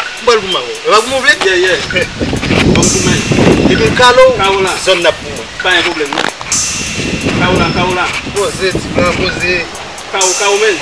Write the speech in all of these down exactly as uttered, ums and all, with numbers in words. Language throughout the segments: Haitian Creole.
M pral goumen avè w. E pa goumen w vle? Yeah, yeah. Ban m goumen. Depi m kale w, zòn n ap goumen. Pa gen pwoblèm, non. Kawo la, kawo la. Poze, ti blan, poze. Kawo, kawo, men.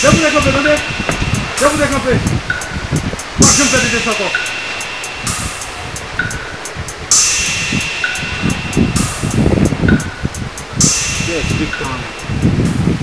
Depoze kanpe, tande? Depoze kanpe. Pa janm fè tete sa ankò. Yes, big time.